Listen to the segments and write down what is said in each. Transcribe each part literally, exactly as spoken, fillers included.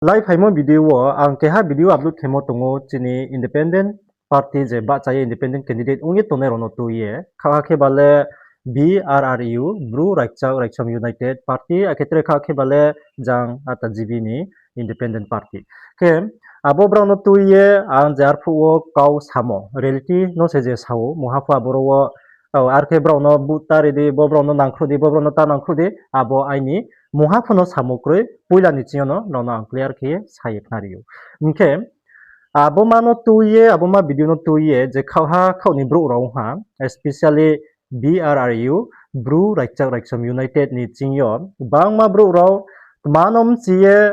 Lai phaimo video wo ang keha video upload khemo tong ou chini independent party je bahcha ye independent candidate ong ye tongnai rao no tui ye. Khaha khe ba le B R R U, Bru Raichak Raichom United Party, akhe tre khaha khe ba le jang ata G B ni independent party. Khe abo brao no tui ye ang je arphuh wo kau samo, reality no se je sa ou, mungha pho aboro wo, o, ar khe brao no vote ta ri di, bo brao no nangkhruh di, bo brao no ta nangkhruh di, abo aini mungha pho no samo kroi, poila ni ching yo no nrao no ang clear khe ye sa ye khnari ou. Hing khe, abo ma no tui ye, abo ma video no tui ye, je khaohha khaoh ni brouh rao ong ha, especially B R R U, Bru Raichak Raichom United ni ching yo, bangma brouh rao, tma no mchi ye,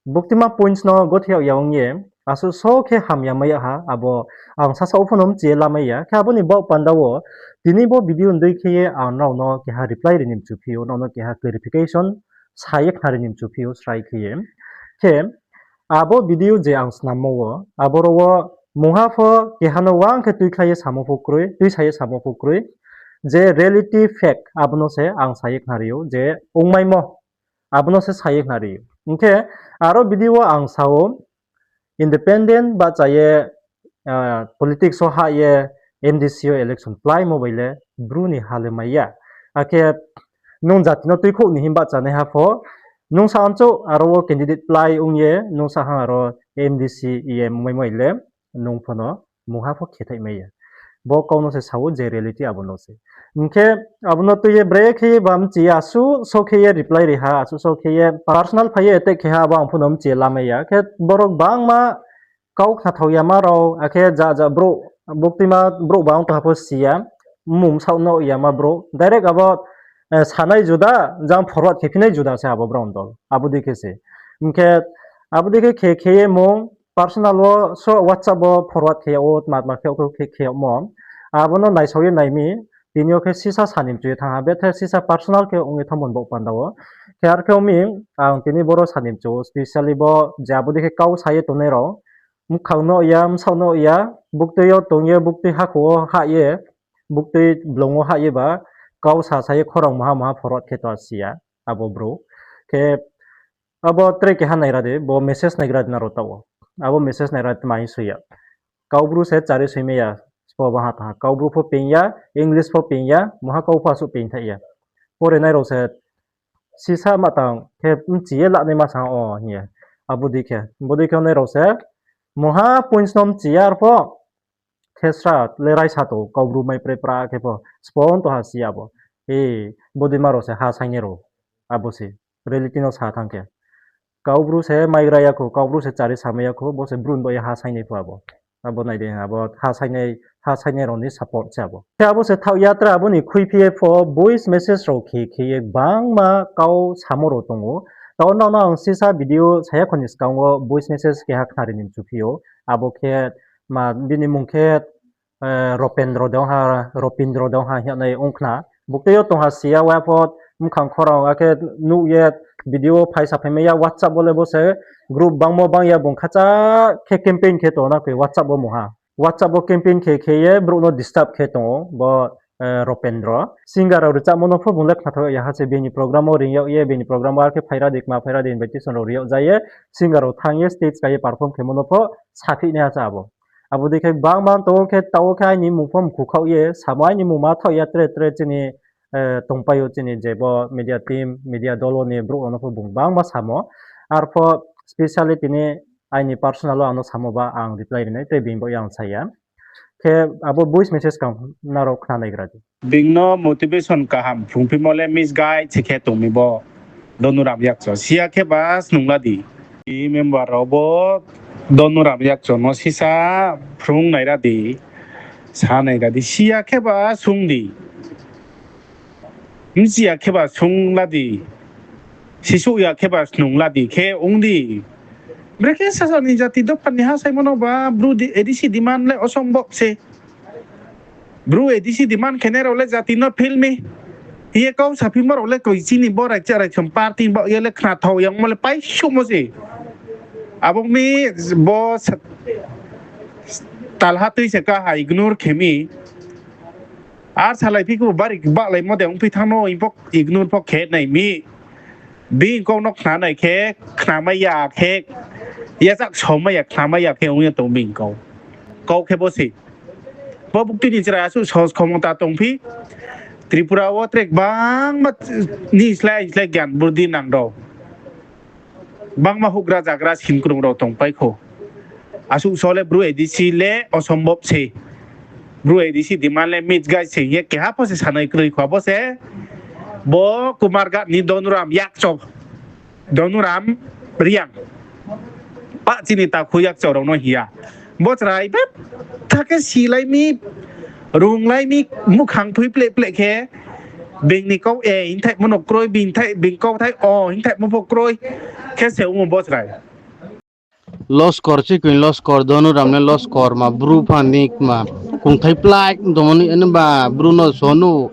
buktima points no gothe yag ya ong ye, asuh so khe hamya mai yag ha, abo ang sasaoh pho no mchi ye lamai ya. Khe abo ni baoh panda wo, tini bo video ni dei khe ye ang nrao no keha reply ri ni mchu phi ou, nrao no keha clarification sa ye khnari ni mchu phi ou, srai khe ye. Khe, abo video je ang snammo wo, aboro wo mungha pho keha no uang khe tuikhlai ye samo pho kroi, tuisa ye samo pho kroi, je reality fact abo no se ang sa ye khnari ou, je ongmaimo abo no se sa ye khnari ou. Hing khe aro video wo ang sa ou, independent bahcha ye, politics wo hah ye M D C wo election pláimo bai le Bru ni ha le mai ya. Akhe nung jati no tuikhouh ni himba chanaiha pho, nung sa anchouh aro wo candidate plái ong ye, nung sa ha aro M D C E M ongmaimo bai le, nung pho no mungha pho khethaih mai ya. Bo kau no se sa ou je reality abo no se. Hing khe abo no tui ye brekhe ye ba mchi ye asuh so khe ye reply ri ha, asuh so khe ye personal phai ye attack khe ha, abo ang pho no mchi ye lamai ya. Khe borok bangma kau khnathao yama rao, akhe ja ja brouh, buktima brouh ba ong tongha pho si ya, mmung bsaoh no yama brouh, direct abo, sanai juda, jang forward khe phinai juda se abo brao ni dol, abo dei khe se. Hing khe, abo dei khe khe khe ye mung, personal wo so WhatsApp wo forward khe yag ou, tma tma khe yag khe, khe yagmo. Abo no naisao ye nai mi, tini yo khe sisa sa ni mchu ye thanng ha, bethe sisa personal khe ong ye thanngmo ni baoh panda wo. Khe ar khe ong mi, ang tini boro sa ni mchu ou, specially bo je abo dei khe kau sa ye tongnai rao, bkhang no ya, bsaoh no ya, buktui yo tong ye, buktui hakhor wo hah ye, buktui blong wo hah ye ba, kau sa sa ye khorang maha maha forward khe to si ya, abo brouh. Khe abo tre keha naigra di, bo message naigra di nrao taoh wo. Abo message naigra di tma hing soi ya. Kaubru se chari soi mai ya, sbo baha tha. Kaubru pho peing ya, English pho peing ya, maha kau pho asuh peing thaih ya. Porenai rao se sisa ma tang khe mchi ye lanaima sa o hing ye. Abo dei khe, bo dei khe nai rao se mungha points no mchi ya arpho khe sra le raisa tong, Kaubru mai pre pra khe pho sbo ong tong ha si ya bo. E, bodeima rao se ha saingnai rao. Abo se reality no sa thanng khe. Kaubru se maigra ya khou, Kaubru se chari samai ya khou, bo se Bru ni baoh ye ha saingnai pho abo. Abo nai di, abo ha saingnai, ha saingnai rao ni support se abo. Khe abo se thaoh ya tre abo ni khuiphi ye pho voice message rao khe khe ye gbangma kau samo rao tong ou. Taoh nrao no ang sisa video sa ya kho ni skang wo voice message keha khnari ni mchu phi ou. Abo khe ma bini mung khe, Ropendro de ong ha, Ropindro de ong ha hing ye nai ong khna. Buktui yo tong ha si ya, wa pho bkhang khorang akhe nuh ye video wo phaisa phaimai ya, WhatsApp wo le bo se group bangmo bang ya bung khacha khe campaign khe tong na khe WhatsApp wo mungha. WhatsApp wo campaign khe khe ye brouh no disturb khe tong ou bo, Ropendro. Singer rao rchamo no pho bung le khnathaoh ya ha se, bini program wo reing yag ye, bini program wo ar khe phaira di, kma phaira di, invitation rao ri yag ja ye, singer rao thanng ye stage kai ye perform khemo no pho saphihnaiha se abo. Abo dei khe gbangma tong ou khe, taoh wo khe aini mmung pho mkhu khaoh ye samo, aini mmung ma thaoh ya tre tre chini, tongpai ou chini je bo media team, media dol wo ni brouh rao no pho bung gbangma samo. Arpho specially tini aini personal wo ang no samo ba ang reply ri nai, tei bini baoh ye ang sa ya. Khe abo voice message kang nrao khna naigra di. Being no motivation kaham phrungphimo le misguide se khe tong mi bo Donuram Yakcho. Si ya khe ba snung la di. Member rao bo Donuram Yakcho no sisa phrung naira di, sa naira di. Si ya khe ba sung di. Mchi ya khe ba sung la di. Sisouh ya khe ba snung la di khe ong di. Brekhe sasa ni jati dopha ni ha saimo no ba Bru di, A D C demand le osombhob se. Bru A D C demand khenai rao le jati no fail mi hing ye kau saphimo rao le koi chini bo Raichak Raichom party baoh ye le khnathao yangmo le paisuhmo se. Abo mi bo talha tui se ka ha ignore khe mi. Ar salai phi khe bo bari bahlaimo de ongphi thanng no, ignore pho khe nai mi. Bini kau no khna nai khe, khnamai ya khe, yachak somai ya, khnamai ya khe ong ye tong bini kau. Kau khe bo se. Bo buktui ni chrai asuh sahos khomota tongphi, Tripura wo tre bangma ni slái slái gyan burdi nang rao. Bangma houhgra zagra simkrung rao tongpai kho. Asuh so le Bru A D C le osombhob se. Bru A D C demand le meet gai se hing ye keha pho se sanai kroi kho abo se. Bo Kumarghat ni Donuram Yakcho, Donuram Reang. Pa chini takhu Yakcho rao no hing ya. Bo chrai betha khe silai mi, runglai mi, muhkhang thui pleh pleh khe, being ni kau, e, hingthaihmo no kroi, being thai, being kauthai, o, hingthaihmo pho kroi khe se ong ou bo chrai. Loskor, chikoi Loskor, Donuram le Loskor ma, Bru pha ni kma, kongthai plai tongmo ni, ani ba Bru no sono,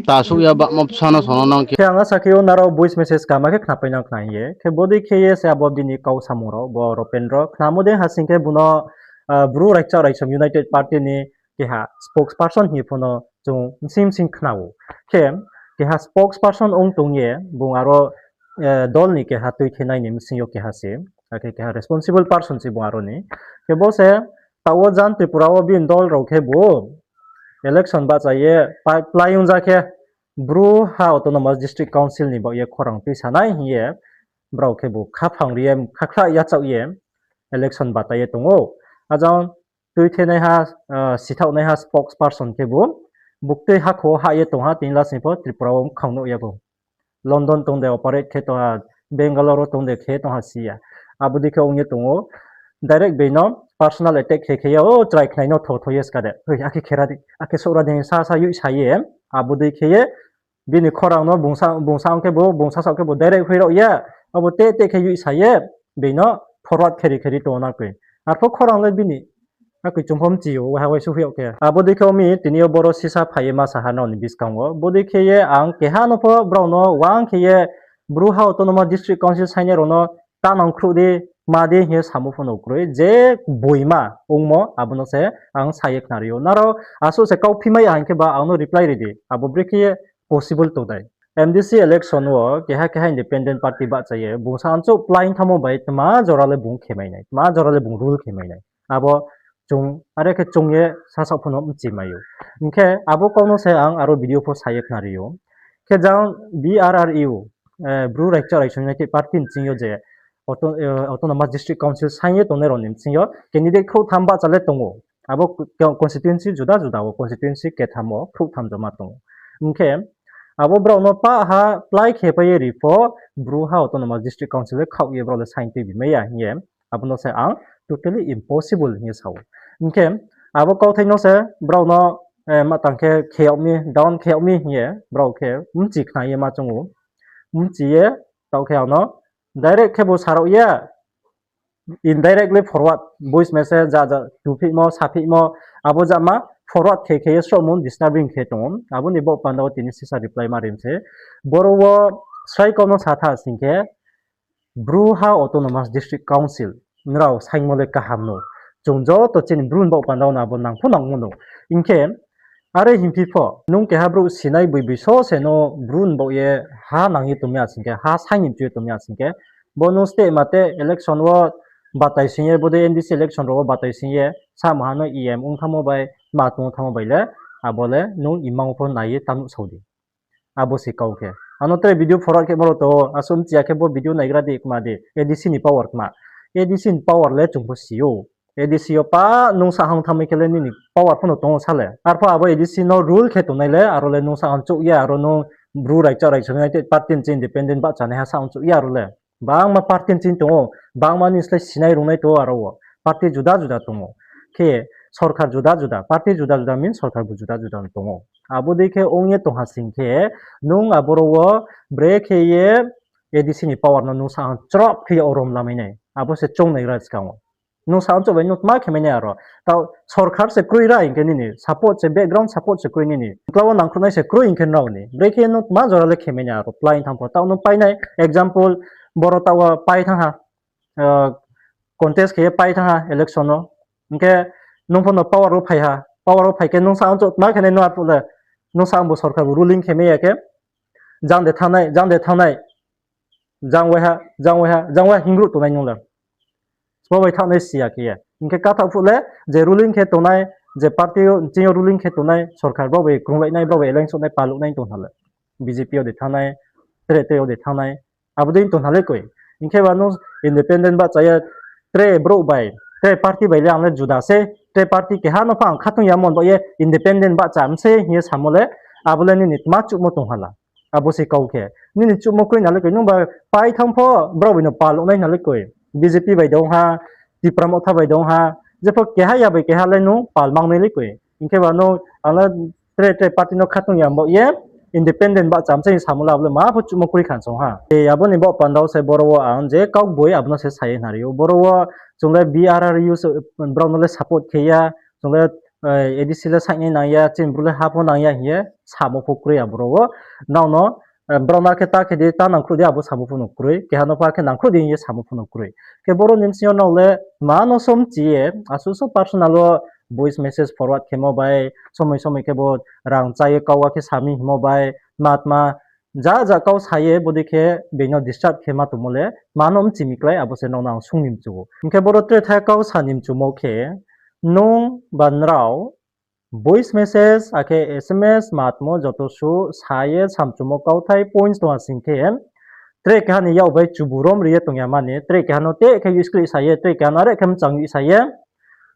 ta souh ya bamo bsa no sono nang khe. Khe ang asa khe ou nrao voice message kama khe khnapai nang khna hing ye. Khe bodei khe ye se abo bini kau samung rao, bo Ropendro. Khnamo dei ha sing khe bung no, ah, Bru Raichak Raisom United Party ni keha spokesperson hing ye pho no chung bsing bsing khna ou. Khe keha spokesperson ong tong ye bung aro, eh, dol ni keha tuithenai ni bsing yo keha se. Akhe keha responsible person se bung aro ni. Khe bo se taoh wo jan Tripura wo bini dol rao khe bo election bahcha ye pa-, plai ong ja khe Bru ha Autonomous District Council ni baoh ye khorang tuisa nai hing ye brao khe bo khaphang ri ye khakhla yachaoh ye election batai ye tong ou. Ajang tuithenaiha, ah, sithaohnaiha spokesperson khe bo buktui hakho wo hah ye tong ha, tini last ni pho Tripura wo mkhang nuh ya bo. London tong de operate khe tong ha, Bangalore wo tong de khe tong ha si ya. Abo dei khe ong ye tong ou. Direct being no personal attack khe khe ye, o chrai khnai no tho tho ye ska de. Hoi, akhe khera di, akhe souhra di, sa sa yoih sa ye. Abo dei khe ye, bini khorang no bungsa, bungsa ong khe bo, bungsa saoh khe bo direct hoih rao ye. Abo te te khe yoih sa ye, being no forward kheri kheri tong na koi. Arpho khorang le bini akoi chung pho mchi ou, waiha waisuh hoih yag khe. Abo dei khe ong mi, tini yo boro sisa phai ye ma sa ha nrao ni buskang wo. Bodei khe ye ang keha no pho brao no wang khe ye Bru ha Autonomous District Council sainai rao no ta nang khruh di, ma di hing ye samo pho no kroi. Je boima ongmo, abo no se ang sa ye khna ri ou. Nrao asuh se kau phimai ya hing khe ba ang no reply ri di. Abo brekhe ye possible tong dei. M D C election wo keha keha independent party bahcha ye, bungsa anchouh plai thanngmo bai tma jora le bung khe mai nai, tma jora le bung rule khe mai nai. Abo chung are khe chung ye sasaoh pho no mchi mai ou. Hing khe abo kau no se ang aro video pho sa ye khna ri ou. Khe jang B R R U, eh, Bru Raichak Raisom United Party ni bsing yo je auto-, eh, Autonomous District Council saing ye tongnai rao ni bsing yo candidate khrouhtham bahcha le tong ou. Abo co-, constituency juda juda wo, constituency ketham wo khrouhtham joma tong ou. Hing khe abo brao no pah ha plai khe pai ye ri pho, Bru ha Autonomous District Council le khaoh ye brao le saing tui bi mai ya hing ye, abo no se ang totally impossible hing ye sa ou. Hing khe abo kauthai no se brao no, eh, ma tang khe khe yag mi, down khe yag mi hing ye brao khe mchi khna ye ma choung ou. Mchi ye taoh khe ang no direct khe bo sa rao ye, indirectly forward, voice message ja ja tuphihmo, saphihmo, abo jama forward khe khe ye srohmo disturbing khe tong ou. Abo ni baoh panda wo tini sisa reply ma rim se. Boro wo srai kau no sa tha sing khe, Bru ha Autonomous District Council, nrao saingmo le kaham no. Chung joto chini Bru ni baoh panda wo no abo nang pho nangmo no. Hing khe, are hingphi pho, nung keha brouh sinai boi boi so se no Bru ni baoh ye ha nang ye tong mi ya sing khe, ha saing ni mchu ye tong mi ya sing khe, bo nung state mate election wo batai sing ye, bodei M D C election rao wo batai sing ye, sa maha no E M ong thanngmo bai, ma tong thanngmo bai le, abo le nung imang pho nai ye ta nuhsao di. Abo se kau khe. Ano tre video forward khe moro to, asuh mchi ya khe bo video naigra di kma di, A D C ni power kma. A D C ni power le chung pho si ou. A D C yo pa nung sahang thanngmai khe le nini power pho no tong ou sa le. Arpho abo A D C no rule khe tongnai le, aro le nung sahang chouh ye, aro nung Bru Raichak Raisom United Party ni ching independent bahchanaiha sahang chouh ye aro le. Bangma party ni ching tong ou, bangma ni slái sinai rungnai tong ou aro wo. Party juda juda tong ou. Khe sorkar juda juda, party juda juda means sorkar bo juda juda tong ou. Abo dei khe ong ye tong ha sing khe, nung aboro wo brekhe ye A D C ni power no nung sahang chrop khe ye orom lamai nai. Abo se choung naigra skang wo. Nung sahang chouh bai nung tma khe mai nai aro. Tao sorkar se kroi ra hing khe nini, support se, background support se kroi nini. Kla wo nangkhruhnai se kroi hing khe nrao ni. Brekhe nung tma jora le khe mai nai aro, plai thanng pho. Tao nung pai nai, example, boro tao wo pai thanng ha, contest khe ye pai thanng ha election no. Hing khe nung pho no power wo phai ha, power wo phai khe nung sahang chouh tma khe nai nung arphuh le, nung sahang bo sorkar bo ruling khe mai ya khe, jang de thanngnai, jang de thanngnai, jang waiha, jang waiha, jang waiha hingruh tongnai nung le. Bo bai thanai si ya khe ye. Hing khe kathaoh phuh le je ruling khe tongnai, je party chini yo ruling khe tongnai sorkar, brao bai krunglai nai, brao bai alliance nai, paluh nai tong hna le. B J P yo de thanngnai, tre tre yo de thanngnai. Abo dei tong hna le koi. Hing khe ba nung independent bahcha ye tre brouh bai, tre party bai le ang le juda se, tre party keha no pho ang khatung ya mon baoh ye independent bahcha mi se hing ye samo le, abo le nini tma chuhmo tong ha la. Abo se kau khe. Nini chuhmo kroi na le koi, nung ba pai thanng pho brao bai no paluh nai hna le koi. B J P bai dong ha, Tipra Motha bai dong ha, jepho keha ya bai keha le nung pal mang nai le koi. Hing khe ba nung ang le tre tre party no khatung ya baoh ye independent bahcha mi se samo le abo le ma pho chuhmo kroi kha song ha. E, abo ni baoh panda wo se boro wo ang je kau boi abo no se sa ye hna ri ou. Boro wo chung le B R R U se, brao no le support khe ya, chung le, eh, A D C le sainai nang ya, chini Bru le ha pho nang ya hing ye samo pho kroi ya boro wo. Nrao no, eh, brao no khe ta khe di, ta nangkhruh di abo samo pho no kroi, keha no pho khe nangkhruh di hing ye samo pho no kroi. Khe boro ni bsing yo nrao le ma no somchi ye, asuh so personal wo voice message forward khemo bai, somoi somoi khe bo rang chá ye kau wa khe sa mi hingmo bai, tma tma ja ja kau sa ye bodei khe being no disturb khe ma tongmo le, tma no mchi mi klái abo se nrao no ang sung ni mchu ou. Hing khe boro tre tha kau sa ni mchumo khe, nung ba nrao voice message akhe S M S ma tmo joto suh sa ye samchumo kauthai points tong ha sing khe, tre keha ni yak bai chubu rom ri ye tong ya mani, tre keha no teh khe use kri sa ye, tre keha no are khe mchang use sa ye,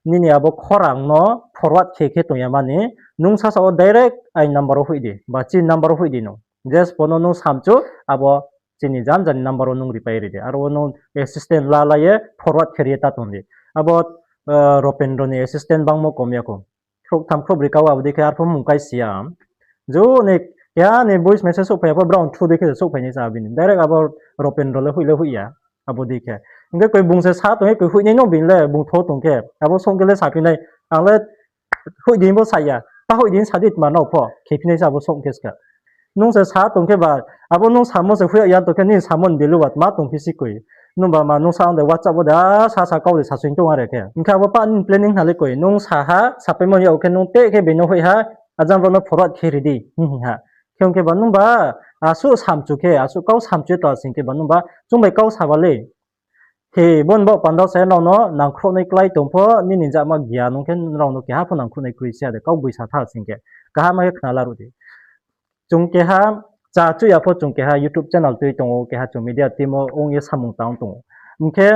nini abo khorang no forward khe khe tong ya mani, nung sasa wo direct aini number wo hoih di, ba chini number wo hoih di nung. Je pho no nung samchu, abo chini jan jan ni number wo nung ripai ri di. Aro wo nung assistant la la ye forward khe ri ye ta tong di. Abo, eh, Ropendro ni assistant bangmo kom ya khou. Khrouh tham khrouh bri kau abo dei khe arphuh mung kai si ya. Jo ni, keha ni voice message souhphai ya pho, brao through dei khe se souhphai nai sa bini. Direct abo Ropendro le hoih le hoih ya. Abo dei khe. Hing khe koi bung se sa tong khe, koi hoih nai no bini le, bung tho tong khe. Abo song khe le saphi nai. Ang le hoih di bo sa ya. Ta hoih di sa di tma nrao pho. Khephi nai se abo song khe ska. Nung se sa tong khe ba, abo nung samo se hoih ya tong khe nini samo ni value ba tma tongphi si koi. Nung ba ma nung sa ang de WhatsApp wo de, a, sa sa kau de sasoing tong are khe. Hing khe abo pa nini planning hna le koi. Nung sa ha, sapaimo yag khe nung teh khe being no hoih ha, ajang rao no forward khe ri di, hing hing ha. Khe ong khe ba nung ba, asuh samchu khe, asuh kau samchu ye tong ha sing khe ba nung ba, chung bai kau sa ba le. He, bo ni baoh panda se nrao no nangkhruhnai klái tong pho, nini jama giyan ong khe nrao no keha pho nangkhruhnai kroi si ya de, kau boi sa tha sing khe. Kaham khe khna laruh di. Chung keha, chá chuh ya pho chung keha YouTube channel tui tong ou, keha chung media team wo ong ye samung tang tong ou. Hing khe,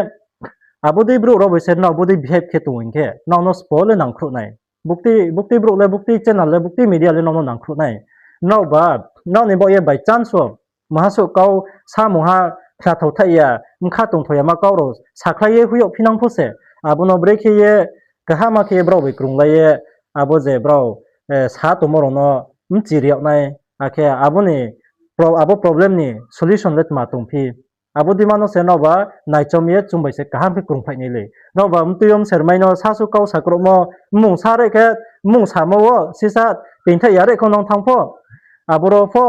abo dei brouh rao bai se nrao bodei behave khe tong hing khe, nrao no sbo le nangkhruh nai. Buktui, buktui brouh le, buktui channel le, buktui media le nrao no nangkhruh nai. Nrao ba, nrao ni baoh ye by chance wo, maha suh kau samung ha, khnathao thaih ya, bkha tongthao ya ma kau rao sakhlai ye hoih yag phi nang pho se, abo no brekhe ye, kaham khe ye brao bai krunglai ye, abo je brao, eh, sa tongmo rao no mchi ri yag nai, akhe abo ni pro-, abo problem ni solution le tma tongphi. Abo dei ma no se nrao ba naichom ye chung bai se kaham khe krungphaih nai le. Nrao ba mtui yo msermai no sasu kau sakrouhmo, mmung sa re khe, mmung samo wo sisa tinthaih ya re khe nung thanng pho. Aboro pho,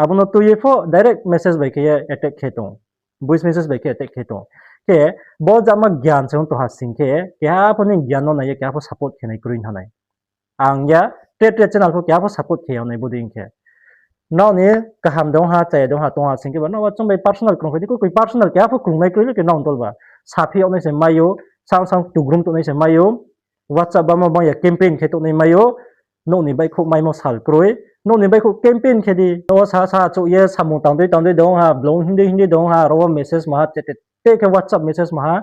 abo no tui ye pho direct message bai khe ye attack khe tong. Voice message bai khe attack khe tong. Khe bo jama giyan se ong tong ha sing khe, keha pho ni giyan no nai ye keha pho support khe nai kroi thanng nai. Ang ya, tre tre channel pho keha pho support khe ya nai bodei hing khe. Nrao ni kaham de ong ha, chaya de ong ha, tong ha sing khe ba, nrao ba chung bai personal krungphai di, koi personal keha pho krungnai kroi le khe nrao dol ba. Saphi yag nai se mai ou, sang sang tugrum tongnai se mai ou, WhatsApp bangma bang ya campaign khe tongnai mai ou, nouh ni baihkhouh maimo sal kroi, nouh ni baihkhouh campaign khe di, o sa sa chouh ye samung tang dei tang dei de ong ha, blung hing dei hing dei de ong ha, aro wo message ma ha, te te te khe WhatsApp message ma ha,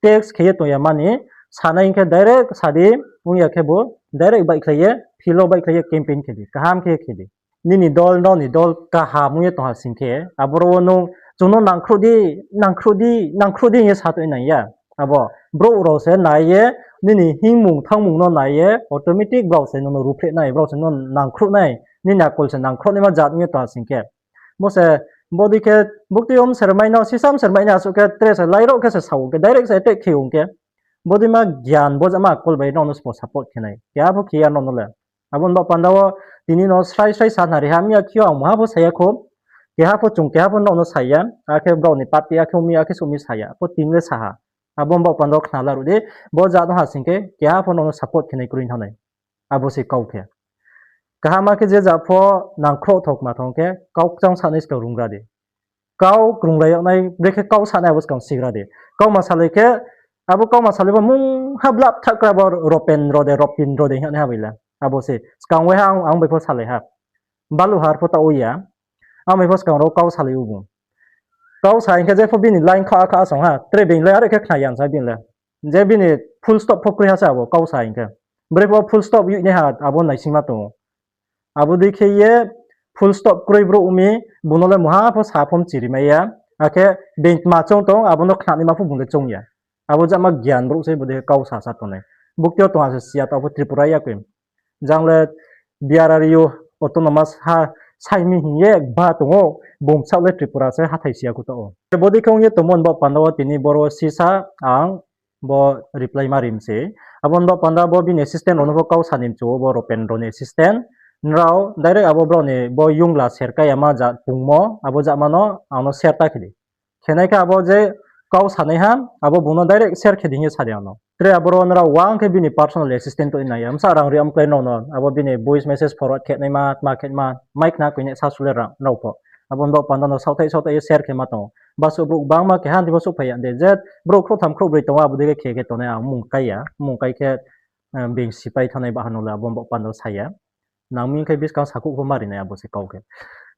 text khe ye tong ya mani, sanai hing khe direct sa di, ong ya khe bo, direct baihkhlai ye, field wo baihkhlai ye campaign khe di, kaham khe khe di. Nini dol, nrao ni dol kaham ong ye tong ha sing khe, aboro wo nung, chung no nangkhruh di, nangkhruh di, nangkhruh di hing ye sa tong nang ya. Abo, brouh rao se nai ye, nini hingmung thanngmung no nai ye, automatic brao se nung no ruhphreh nai, brao se nung no nangkhruh nai, nini akol se nangkhruh naima jat ong ye tong ha sing khe. Bo se, bodei khe, buktui yo msermai no, sisa msermai no asuh khe, tre se, lairoh khe se sa ong khe, direct se attack khe ong khe. Bodei ma giyan, bo jama akol bai nrao no sbo support khe nai. Keha pho khe ya nrao no le. Abo ni baoh panda wo tini no srai srai sa nari ha, miya khe yo ang maha pho sa ya khou. Keha pho chung, keha pho nrao no sa ya. Akhe brao ni party, akhe ong mi, akhe souh mi sa ya. Pho tini le sa ha. Abo ni baoh panda wo khna laruh di. Bo jat no ha sing khe, keha pho nrao no support khe nai kroi thanng nai. Abo se kau khe. Kaham khe je jat pho nangkhrouh thao kma thao khe, kau kchang sanai skang rungra di. Kau krunglai yag nai, brekhe kau sanai abo skang sigra di. Kau ma salai khe, Abo kauma salai pho mungha blap thahkra bo Ropen Rode, Ropin Rode hing ye nai ha bai le. Abo se skang waiha ang, ang bai pho salai ha. Baluhar pho taoh ya. Ang bai pho skang rao kau salai ou bung. Kau sa hing khe jepho bini line kha kha song ha. Tre being le are khe khna ya sa bini le. Je bini full stop pho kroi ha se abo kau sa hing khe. Bre pho full stop yoi nai ha abo naisingma tong ou. Abo dei khe ye full stop kroi brouh mi, bung no le mungha pho sa pho mchiri mai ya. Akhe being tma choung tong, abo no khnanaima pho bung le choung ya. Abo jama gyan brouh se bo dei khe kau sa sa tongnai. Buktui yo tong ha se si ya, taoh pho Tripura ya koi. Jang le B R R U autonomous ha sai mi hing ye ba tong ou, bung bsaoh le Tripura se hathái si ya khu taoh ou. Bo dei khe ong ye tongmo ni baoh panda wo tini boro sisa ang bo reply ma ri mi se. Abo ni baoh panda bo bini assistant rao no pho kau sa ni mchu ou, bo Ropen rao ni assistant. Nrao direct abo brao ni bo yongla share kai ya ma ja pungmo, abo jama no ang no share ta khe di. Khe nai khe abo je kau sanaiha, abo bung no direct share khe di hing ye sa di ang no. Tre aboro nrao uang khe bini personal assistant toi nai ya. Bsa rang ri amklái nrao no, abo bini voice message forward khe naima, tma khe ma, mai khna koi nai sa su le rang nrao pho. Abo ni baoh panda no saohthaih saohthaih ye share khe ma tong ou. Basuh brouh gbangma keha ni pho souhphai ya de, je brouh khrouhtham khrouhbroi tong ou, abo dei khe khe tongnai ang mung kai ya, mung kai khe, eh, being sipai thanngnai baha no le abo ni baoh panda sa ya. Nang mi khe buskang sakhouh pho ma ri nai abo se kau khe.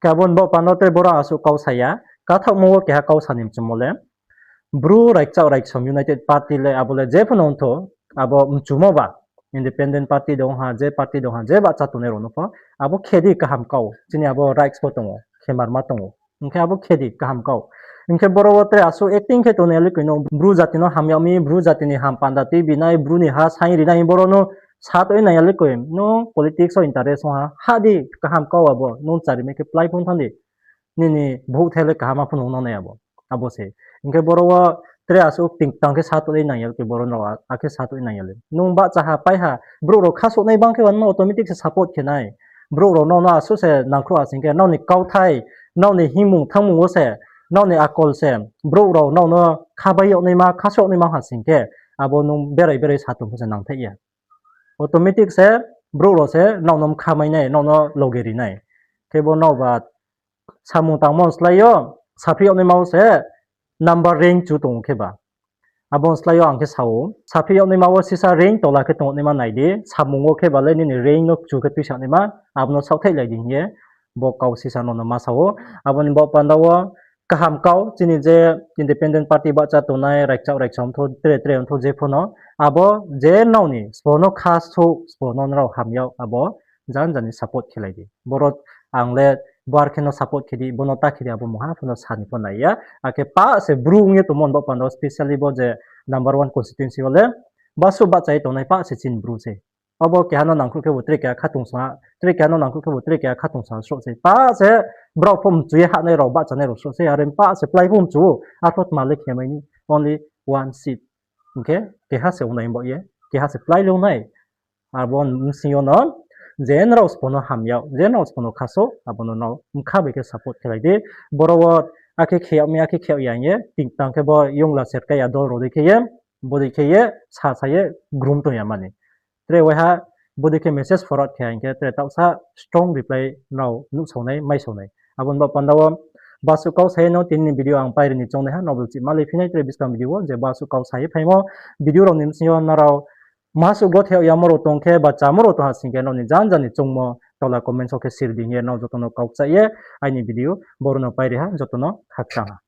Khe abo ni baoh panda tre boro asuh kau sa ya, kathaohmo wo keha kau sa ni mchumo le, Bru Raikchaoh Raiksom United Party le abo le jepho no ongtho, abo mchumo ba, independent party dong ha, je party dong ha, je bahcha tongnai rao no pho, abo khe di kaham kau, chini abo rights pho tong ou, khe marma tong ou. Hing khe abo khe di kaham kau. Hing khe boro wo tre asuh acting khe tongnai ya le koi no, Bru jati no ham yag mi, Bru jati ni ham panda tuibi nai, Bru ni ha saing ri nai, boro no sa toi nai ya le koi. Nung politics wo interest ong ha, ha di kaham kau abo, nung chari mai khe plái phung thanng di. Nini vote the le kaham pho nung no nai abo. Abo se. Hing khe boro wo tre asuh ting tang khe sa toi nai ya le koi, boro no a-, akhe sa toi nai ya le. Nung bahcha ha, pai ha, brouh rao khasouh nai bang khe ba nung no automatic se support khe nai. Brouh rao nrao no asuh se nangkhruh ha sing khe, nrao ni kauthai, nrao ni hingmung thanngmung wo se, nrao ni akol se, brouh rao nrao no khabai yag naima, khasouh yag naima ha sing khe, abo nung berai berai sa tong pho se nangthaih ya. Automatic se, brouh rao se nrao no mkha mai nai, nrao no loge ri nai. Khe bo nrao ba samung tangmo ni slái yo, saphi yag naima wo se, number rank chu tong ou khe ba. Abo ni slái yo ang khe sa ou, saphi yag naima wo sisa rank tola khe tong naima nai di, samung wo khe ba le nini rank no chu khe tuisa naima, abo no saohthaihlai di hing ye, bo kau sisa no no ma sa ou. Abo ni baoh panda wo kaham kau, chini je independent party bahcha tongnai, Raikchaoh Raiksom ongtho, tre tre ongtho jepho no, abo je nrao ni sbo no khasouh, sbo no nrao ham yag, abo janja ni support khelai di. Boro ang le bar khe no support khe di, bo no ta khe di, abo mungha pho no sa ni pho nai ya. Akhe pah se Bru ong ye tongmo ni baoh panda wo, specially bo je number one constituency wo le, basuh bahcha ye tongnai pah se chini Bru se. Abo keha no nangkhruh khe bo tre keha khatungsung ha, tre keha no nangkhruh khe bo tre keha khatungsung ha sroh se. Pah se brao pho mchu ye hahnai rao, bahchanai rao sroh se, are pah se plái pho mchu ou, arpho tma le khe mai ni, only one seat. Hing khe keha se ong nai baoh ye, keha se plái le ong nai. Abo bsing yo no, je nrao sbo no ham yag, je nrao sbo no khasouh, abo no nrao mkha bai khe support khelai di. Boro wo akhe khe yag mi, akhe khe yag ya hing ye, ting tang khe bo yongla serkai ya dol rao dei khe ye, bodei khe ye, sa sa ye, grum tong ya mani. Tre waiha, bodei khe message forward khe hing khe, tre taohsa strong reply nrao nuhsao nai, maisao nai. Abo ni baoh panda wo, basuh kau sa ye no tini ni video ang pairi ni choungnaiha, nrao bo chih malai phi nai tre buskang video wo, je basuh kau sa ye phaimo video rao ni bsing yo nrao, masuh gothe yamo rao tong khe, ba chamo rao tong ha sing khe, nrao ni janja ni choungmo tola comment wo khe sir di hing ye, nrao joto no kau kchaih ye, aini video boro no pairi ha, joto no khakchang ha.